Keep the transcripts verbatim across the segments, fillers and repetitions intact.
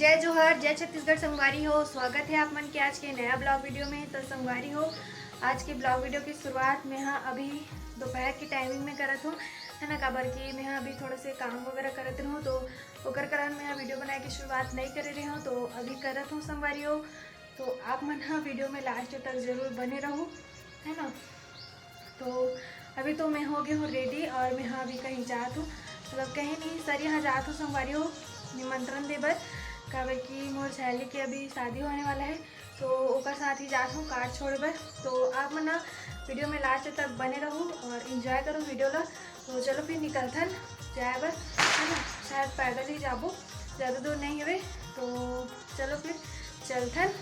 जय जोहार, जय छत्तीसगढ़ संगवारी हो। स्वागत है आप मन के आज के नया ब्लॉग वीडियो में। तो संगवारी हो, आज के ब्लॉग वीडियो की शुरुआत मैं हा अभी दोपहर के टाइमिंग में करत हूँ, है ना, काबर कि मैं हा अभी थोड़ा से काम वगैरह करत रहूँ, तो ओकर कारण मैं हा वीडियो बनाए की शुरुआत नहीं करे रहे हूँ, तो अभी करत हूँ संगवारी हो। तो आप मन हा वीडियो में लास्ट तक जरूर बने रहू, है ना। तो अभी तो मैं हो गई हूँ रेडी और मैं हा अभी कहीं जात हूँ, मतलब कहीं नहीं, सर यहाँ जात हूँ संगवारी हो, निमंत्रण दे बर, काबर कि मोर सहेली के अभी शादी होने वाला है, तो ओकर साथ ही जात हूँ कार्ड छोड़े बर। तो आप मन ना वीडियो में लास्ट तक बने रहू और एंजॉय करो वीडियो ला। तो चलो फिर निकलथन जाए बर, है ना, शायद पैदल ही जाबो, ज़्यादा दूर नहीं हवे। तो चलो फिर चलथन।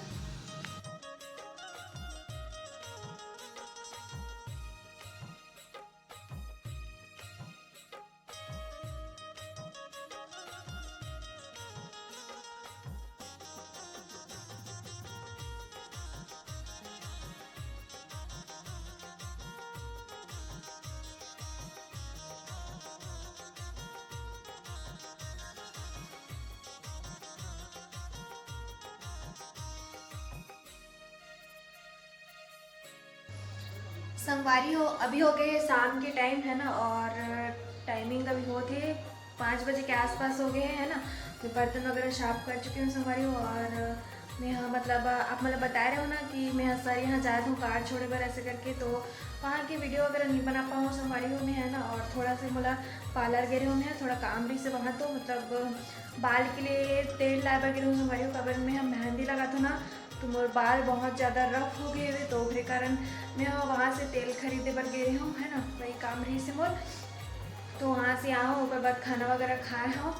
संगवारी हो, अभी हो गए शाम के टाइम, है ना, और टाइमिंग अभी होत हे पाँच बजे के आसपास हो गए हैं, है ना। मैं बर्तन वगैरह साफ कर चुकी हूँ संगवारी हो। और मैं हा, मतलब, आप मतलब बताए रहे हो ना कि मैं हा सर यहाँ जात हूँ कार्ड छोड़े बर ऐसे करके, तो वहाँ की वीडियो वगैरह नहीं बना पाऊँ संगवारी हो मैं, है ना। और थोड़ा से मोला पार्लर गे रहे हो मैं, थोड़ा काम भी से वहाँ, तो मतलब बाल के लिए तेल लाए बर गे रहे हो संगवारी हो, काबर मैं हा मेहंदी लगात हूँ ना, तो मोर बाल बहुत ज़्यादा रफ हो गए हुए, तो ओकरे कारण मैं हा वहाँ से तेल खरीदे बर गे रहे हूँ, है ना, वही काम रही से मोर। तो वहाँ से आए हूँ, ओकर बाद खाना वगैरह खाए हूँ,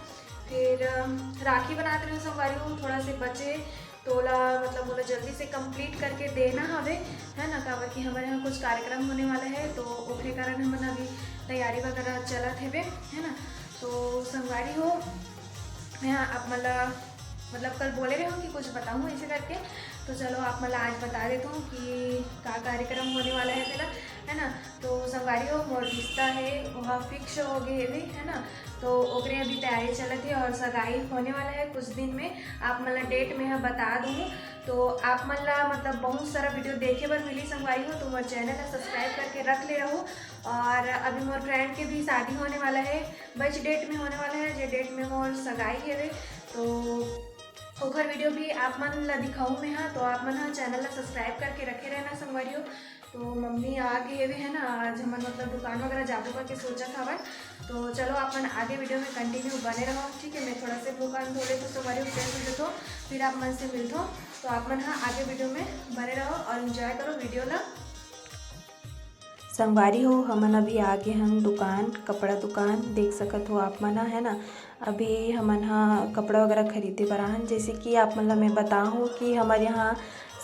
फिर अम, राखी बनात रहे हूँ संगवारी हो, थोड़ा से बचे, तो ओला मतलब ओला जल्दी से कंप्लीट करके देना हवे, है ना, काबर कि हमारे यहाँ कुछ कार्यक्रम होने वाला है, तो ओकरे कारण हमन अभी तैयारी वगैरह चलत हेबे, है ना। तो संगवारी हो, मैं आप मन ला मतलब कल बोले रहे हूँ कि कुछ बताऊँ ऐसे करके, तो चलो आप मन ला आज बता देता हूँ कि का कार्यक्रम होने वाला है तेला, है ना। तो संगवारी हो, मोर रिश्ता है वह फिक्स हो गए हेबे, है ना। तो ओकरे अभी तैयारी चलत है और सगाई होने वाला है कुछ दिन में। आप मन ला डेट में हा बता दूँ, तो आप मन ला मतलब बहुत सारा वीडियो देखे बर मिली संगवारी हो, तो मोर चैनल ला सब्सक्राइब करके रख ले रहू। और अभी मोर फ्रेंड के भी शादी होने वाला है, बच डेट में होने वाला है, जे डेट में मोर सगाई हेवे, तो ओकर वीडियो भी आप मन ला दिखाऊँ मैं हा, तो आप मन हा चैनल ला सब्सक्राइब करके रखे रहना संगवारी हो। तो मम्मी आ गए हेवे है ना, आज हमन मतलब दुकान वगैरह जाबो करके सोचत हवन। तो चलो आप मन आगे वीडियो में कंटिन्यू बने रहो, ठीक है। मैं थोड़ा से मुँह कान धो लेथों संगवारी हो, फ्रेश हो लेथों, फिर आप मन से मिलथों। तो आप मन हा आगे वीडियो में बने रहो और एंजॉय करो वीडियो ला। संगवारी हो, हमन अभी आगे हन दुकान, कपड़ा दुकान, देख सकत हो आप मन ह, है ना। अभी हमन ह कपड़ा वगैरह खरीदे बर आहन। जैसे कि आप मन ल मैं बताहूँ कि हमर यहाँ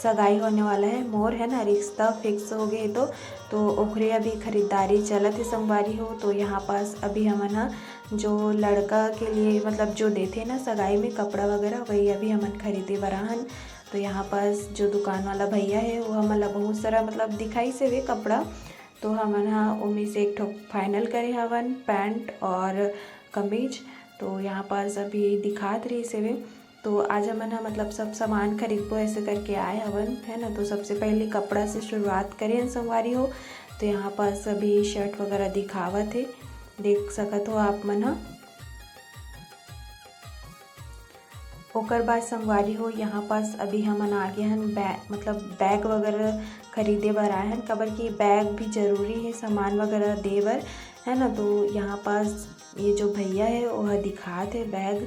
सगाई होने वाला है, मोर है ना रिश्ता फिक्स हो गए, तो तो ओखरे अभी खरीदारी चलत है संगवारी हो। तो यहाँ पास अभी हमन ह जो लड़का के लिए मतलब जो देथे ना सगाई में कपड़ा वगैरह, वही अभी हमन खरीदे बर आहन। तो यहाँ पास जो दुकान वाला भैया है वो हमन ला बहुत सारा मतलब दिखाइस हवे कपड़ा, तो हमन ह ओमे से एक ठो फाइनल करे हवन, पैंट और कमीज। तो यहाँ पास अभी दिखात रहिस हवे। तो आज हमन ह मतलब सब सामान खरीदबो ऐसे करके आए हवन, है ना। तो सबसे पहले कपड़ा से शुरुआत करें संगवारी हो। तो यहाँ पास अभी शर्ट वगैरह दिखावत है, देख सकत हो आप मन ह। ओकर बाद संगवारी हो, यहाँ पास अभी हमन आगे हन बै-, मतलब बैग वगैरह खरीदे बर आए हन, काबर कि बैग भी जरूरी है सामान वगैरह दे बर, है ना। तो यहाँ पास ये जो भैया है वो ह दिखात है बैग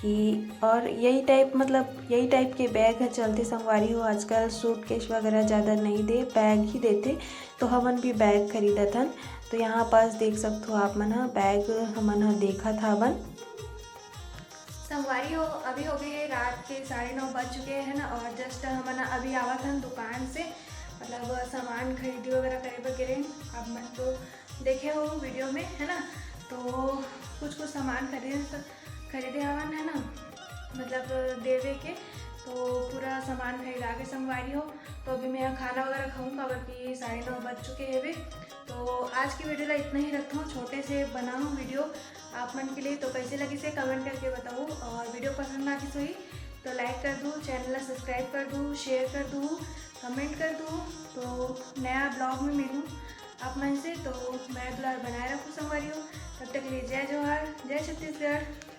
कि, और यही टाइप मतलब यही टाइप के बैग ह चलते संगवारी हो। आजकल सूटकेस वगैरह ज़्यादा नहीं दे, बैग ही देथे, तो हमन भी बैग खरीदत हन। तो यहाँ पास देख सकत हो आप मन ह बैग हमन ह देखत हवन। संगवारी हो, अभी हो गए हैं रात के साढ़े नौ बज चुके हैं ना, और जस्ट हमन अभी आवत हन दुकान से, मतलब सामान खरीदी वगैरह करे बर गे रहेन। आप मन तो देखे हो वीडियो में, है ना। तो कुछ कुछ सामान खरीदे खरीदे हवन, है ना, मतलब देवे के। तो पूरा सामान खरीदा के संगवारी हो। तो अभी मैं खाना वगैरह खाऊँ, काबर कि साढ़े नौ बज चुके हेवे। तो आज की वीडियो ला इतना ही रखता हूँ, छोटे से बनाऊँ वीडियो आप मन के लिए। तो कैसे लगिस हे कमेंट करके बताओ, और वीडियो पसंद आगिस होही तो like कर दू, channel ला subscribe कर दू, share कर दू, comment कर दू। तो नया vlog में मिलूँ आप मन से, तो मया दुलार बनाए रखू संगवारी हो। तब तक ले जय जोहार, जय छत्तीसगढ़।